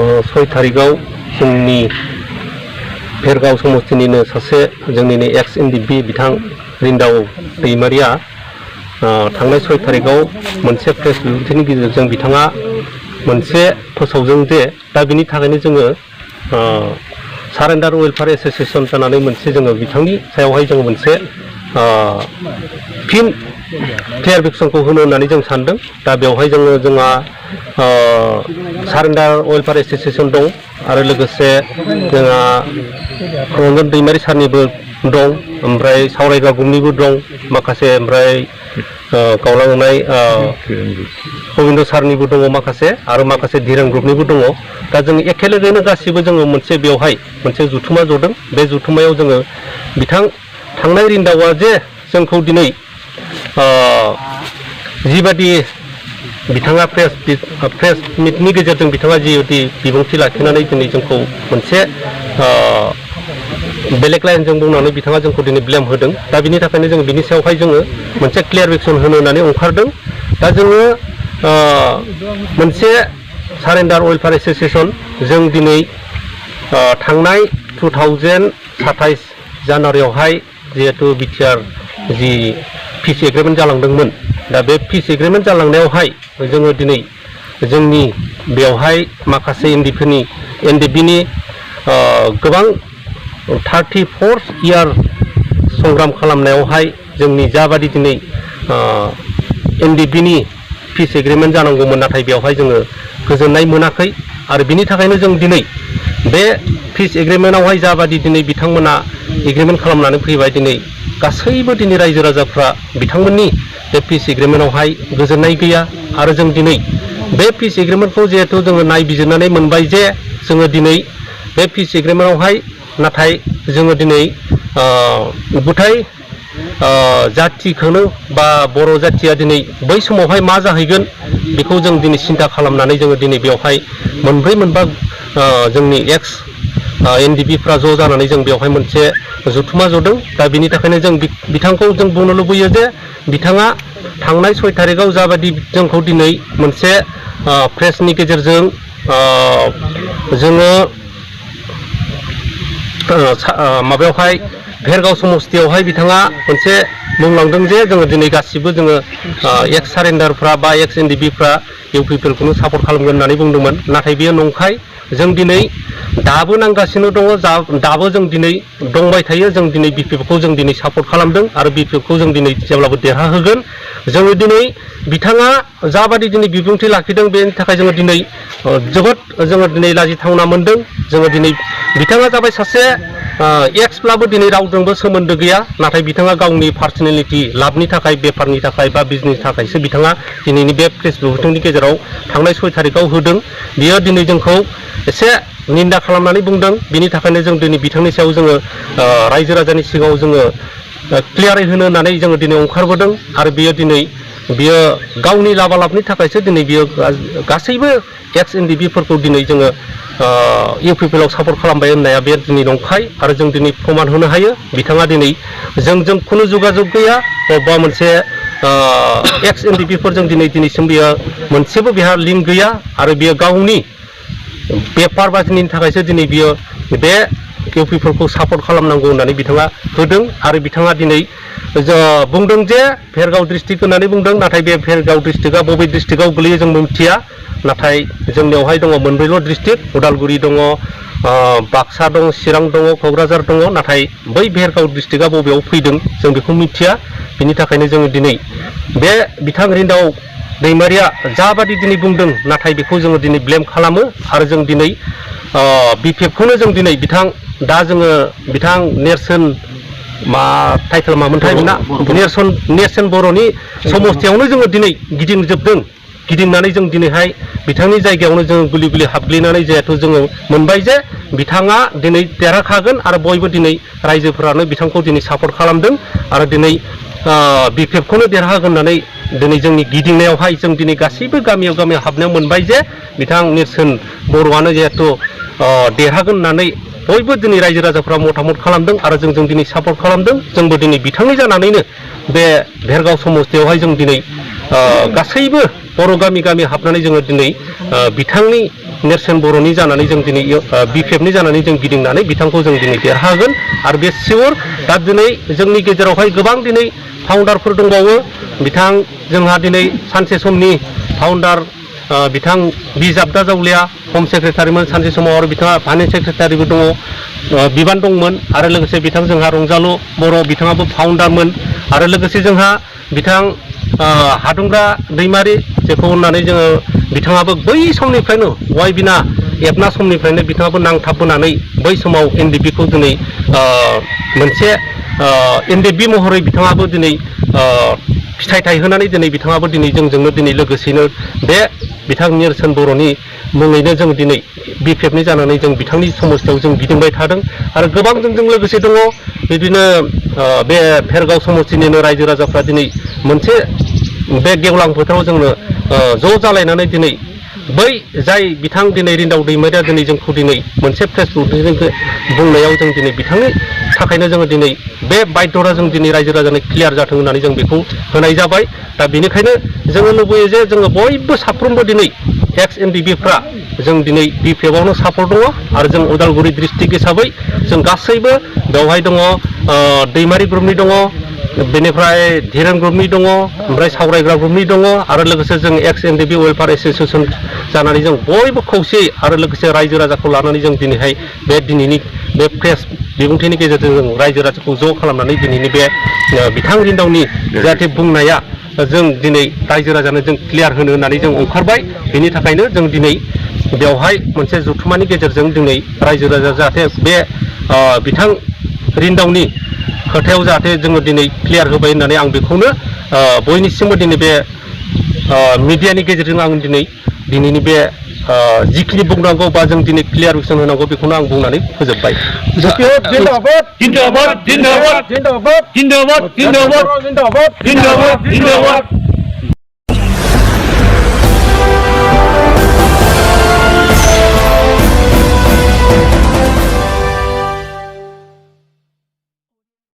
6 तारिखाव जोंनि भेरगाव समस्तिनिनो सासे जोंनिनो एक्स.NDFB बिथां रिन्दाव दैमारिया थांनाय 6 तारिखाव मोनसे प्रेस बिबुंथिनि गेजेरजों बिथाङा मोनसे फोसावदों जे दा बिनि थाखायनो जोङो सारेन्डार वेलफेयार एसोसिएशन जानानै मोनसे जोङो बिथांनि सायावहाय जोङो मोनसे फिन क्लियारिफिकेशनखौ होनो होननानै जों सानदों। दा बेवहाय जोंहा सारेन्डार वेलफेयार एसोसिएशन दं आरो लोगोसे जोंहा रंजन दैमारि सारनिबो दं, ओमफ्राय सावरायग्रा ग्रुपनिबो दं माखासे, ओमफ्राय गावलांनाय गबिन्द सारनिबो दङ माखासे, आरो माखासे धिरान ग्रुपनिबो दङ। दा जों एखेलोगोनो गासिबो जोङो मोनसे बेवहाय मोनसे जुथुमा जदों। बे जुथुमायाव जोङो बिथां थांनाय रिन्दावा जे जोंखौ दिनै जिबादि बिथाङा प्रेस मिटनि गेजेरजों बिथाङा जिबायदि बिबुंथि लाखिनानै दिनै जोंखौ मोनसे बेलेग लाइनजों बुंनानै बिथाङा जोंखौ दिनै ब्लेम होदों। दा बिनि थाखायनो जों बिनि सायावहाय जोङो मोनसे क्लियारिफिकेशन होनो होननानै ओंखारदों। दा जोङो मोनसे सारेन्डार वेलफेयार एसोसिएशन जों दिनै थांनाय 2027 जानुवारियावहाय जिहेतु बिटिआर जि पिस एग्रिमेन्ट जालांदोंमोन, दा बे पिस एग्रिमेन्ट जालांनायावहाय जोङो दिनै जोंनि बेवहाय माखासे एनडिएफबिनि गोबां 34 इयार संग्राम खालामनायावहाय जोंनि जाबादि दिनै एनडिएफबिनि पिस एग्रिमेन्ट जानांगौमोन, नाथाय बेवहाय जोङो गोजोननाय मोनाखै। आरो बिनि थाखायनो जों दिनै बे पिस एग्रिमेन्टआवहाय जाबादि दिनै बिथांमोना एग्रिमेन्ट खालामनानै फैबाय, दिनै गासैबो दिनै रायजो राजाफ्रा बिथांमोननि बे पिस एग्रिमेन्टआवहाय गोजोननाय गैया। आरो जों दिनै बे पिस एग्रिमेन्टखौ जिहेतु जोङो नायबिजिरनानै मोनबाय जे जोङो दिनै बे पिस एग्रिमेन्टआवहाय नाथाय जोङो दिनै गुथाय जाथिखौनो बा बर' जाथिया दिनै बै समावहाय मा जाहैगोन बेखौ जों दिनै सिन्था खालामनानै जोङो दिनै बेवहाय मोनब्रै मोनबा जोंनि एक्स.NDFBफ्रा ज' जानानै जों बेवहाय मोनसे जुथुमा जदों। दा बिनि थाखायनो जों बिथांखौ जों बुंनो लुबैयो जे बिथाङा थांनाय 6 तारिखाव जाबादि जोंखौ दिनै मोनसे प्रेसनि गेजेरजों जोङो माबायावहाय भेरगाव समस्तियावहाय बिथाङा मोनसे बुंलांदों जे जोङो दिनै गासिबो जोङो एक्स सारेन्डारफ्रा बा एक्स.NDFBफ्रा UPPLखौनो सापर्ट खालामगोन होननानै बुंदोंमोन। नाथाय बेयो नंखाय। जों दिनै दाबो नांगासिनो दङ, दाबो जों दिनै दंबाय थायो। जों दिनै BPFखौ जों दिनै सापर्ट खालामदों आरो BPFखौ जों दिनै जेब्लाबो देरहाहोगोन। जोङो दिनै बिथाङा जाबादि दिनै बिबुंथि लाखिदों बेनि थाखाय जोङो दिनै जोबोद दिनै लाजिथावना मोनदों। जोङो दिनै बिथाङा जाबाय सासे एक्सब्लाबो दिनै रावजोंबो सोमोन्दो गैया, नाथाय बिथाङा गावनि पार्सनेलिटि लाभनि थाखाय, बेफारनि थाखाय बा बिजनेसनि थाखायसो बिथाङा दिनैनि बे प्रेस बिबुंथिनि गेजेराव थांनाय 6 तारिखाव होदों। बियो दिनै जोंखौ एसे निन्दा खालामनानै बुंदों। बिनि थाखायनो जों दिनै बिथांनि सायाव जोङो रायजो राजानि सिगाङाव जोङो क्लियारै होनो होननानै जोङो दिनै ओंखारबोदों। आरो बियो गावनि लाबालाबनि थाखायसो दिनै बियो गासैबो एक्स.NDFBफोरखौ दिनै जोङो UPPLआव सापर्ट खालामबाय होननाया बे दिनै नंखाय। आरो जों दिनै प्रमान होनो हायो बिथाङा दिनै जोंजों खुनु जगाजग गैया, बबेबा मोनसे एक्स.NDFBफोरजों दिनैसिम बियो मोनसेबो बेहा लिंक गैया। आरो बियो गावनि बेफार बाजिनि थाखायसो दिनै बियो बे UPPLखौ सापर्ट खालामनांगौ होननानै बिथाङा होदों। आरो बिथाङा दिनै बुंदों जे भेरगाव डिस्ट्रिक्ट होननानै बुंदों, नाथाय बे भेरगाव डिस्ट्रिक्टआ बबे डिस्ट्रिक्टआव गोलैयो जों मिथिया। नाथाय जोंनियावहाय दङ मोनब्रैल' डिस्ट्रिक्ट, उदालगुरि दङ, बाक्सा दङ, चिरां दङ, क'क्राझार दङ। नाथाय बै भेरगाव डिस्ट्रिक्टआ बबेयाव फैदों जों बेखौ मिथिया। बिनि थाखायनो जोङो दिनै बे बिथां रिन्दाव दैमारिया जाबादि दिनै बुंदों, नाथाय बेखौ जोङो दिनै ब्लेम खालामो। आरो जों दिनै BPFखौनो जों दिनै दा जोङो बिथां नेरसोन मा टाइटेल मामोनथाय बेना, नेरसोन बर'नि समस्तियावनो जोङो दिनै गिदिंजोबदों। गिदिंनानै जों दिनैहाय बिथांनि जायगायावनो जोङो गुलि गुलि हाबग्लिनानै जिहेथु जोङो मोनबाय जे बिथाङा दिनै देरहाखागोन। आरो बयबो दिनै रायजोफोरानो बिथांखौ दिनै सापर्ट खालामदों। आरो दिनै BPFखौनो देरहागोन होननानै दिनै जोंनि गिदिंनायावहाय जों दिनै गासैबो गामियाव हाबनायाव मोनबाय जे बिथां नेरसोन बर'आनो जिहेथु देरहागोन होननानै बयबो दिनै रायजो राजाफ्रा मतामत खालामदों। आरो जों दिनै सापर्ट खालामदों। जोंबो दिनै बिथांनि जानानैनो बे भेरगाव समस्तियावहाय जों दिनै गासैबो बर' गामि गामि हाबनानै जोङो दिनै बिथांनि नेरसोन बर'नि जानानै जों दिनै बिपिएफनि जानानै जों गिदिंनानै बिथांखौ जों दिनै देरहागोन आरो बे सियर दा दिनै जोंनि गेजेरावहाय गोबां दिनै फाउन्डारफोर दंबावो बिथां जोंहा दिनै सानसे समनि फाउन्डार बिथां बिजाबदा जावलिया हम सेक्रेटारिमोन सानसे समाव आरो बिथाङा फाइनेन्स सेक्रेटारिबो दङ बिबान दंमोन आरो लोगोसे बिथां जोंहा रंजालु बर' बिथाङाबो फाउन्डारमोन आरो लोगोसे जोंहा बिथां हादुंग्रा दैमारि जेखौ होननानै जोङो बिथाङाबो बै समनिफ्रायनो वाइबिना एबना समनिफ्रायनो बिथाङाबो नांथाबबोनानै बै समाव एनडिएफबिखौ दिनै मोनसे एनडिएफबि महरै बिथाङाबो दिनै फिथाइ थायहोनानै दिनै बिथाङाबो दिनै जोंजोंनो दिनै लोगोसेनो बे बिथां नेरसोन बर'नि मुङैनो जों दिनै बिपिएफनि जानानै जों बिथांनि समस्थियाव जों गिदिंबाय थादों आरो गोबां जोंजों लोगोसे दङ बिदिनो बे भेरगाव समस्थिनिनो रायजो राजाफ्रा दिनै मोनसे बे गेवलां फोथाराव जोंनो ज' जालायनानै दिनै बै जाय बिथां दिनै रिन्दाव दैमारिया दिनै जोंखौ दिनै मोनसे फेसबुकजों बुंनायाव जों दिनै बिथांनि थाखायनो जोङो दिनै बे बायधरा जों दिनै रायजो राजानो क्लियार जाथों होननानै जों बेखौ होनाय जाबाय दा बेनिखायनो जोङो लुबैयो जे जोङो बयबो साफ्रोमबो दिनै एक्स.NDFBफ्रा जों दिनै बिपिएफआवनो सापर्ट दङ आरो जों उदालगुरि डिस्ट्रिक्ट हिसाबै जों गासैबो बेवहाय दङ दैमारि ग्रुपनि दङ बेनिफ्राय धीरेन ग्रुपनि दङ ओमफ्राय सावरायग्रा ग्रुपनि दङ आरो लोगोसे जों Ex.NDFB Welfare ASSOCIATION जानानै जों बयबो खौसेयै आरो लोगोसे रायजो राजाखौ लानानै जों दिनैहाय बे दिनैनि बे प्रेस बिबुंथिनि गेजेरजों जों रायजो राजाखौ ज' खालामनानै दिनैनि बे बिथां रिन्दावनि जाहाथे बुंनाया जों दिनै रायजो राजानो जों क्लियार होनो होननानै जों ओंखारबाय बेनि थाखायनो जों दिनै बेवहाय मोनसे जथुमानि गेजेरजों दिनै रायजो राजा जाहाथे बे बिथां रिन्दावनि खोथायाव जाहाथे जोङो दिनै क्लियार होबाय होननानै आं बेखौनो बयनिसिमबो दिनै बे मिडियानि गेजेरजों आं दिनैनि बे जिखिनि बुंनांगौ बा जों दिनै क्लियारेसन होनांगौ बेखौनो आं बुंनानै फोजोबबाय जिन्दाबाद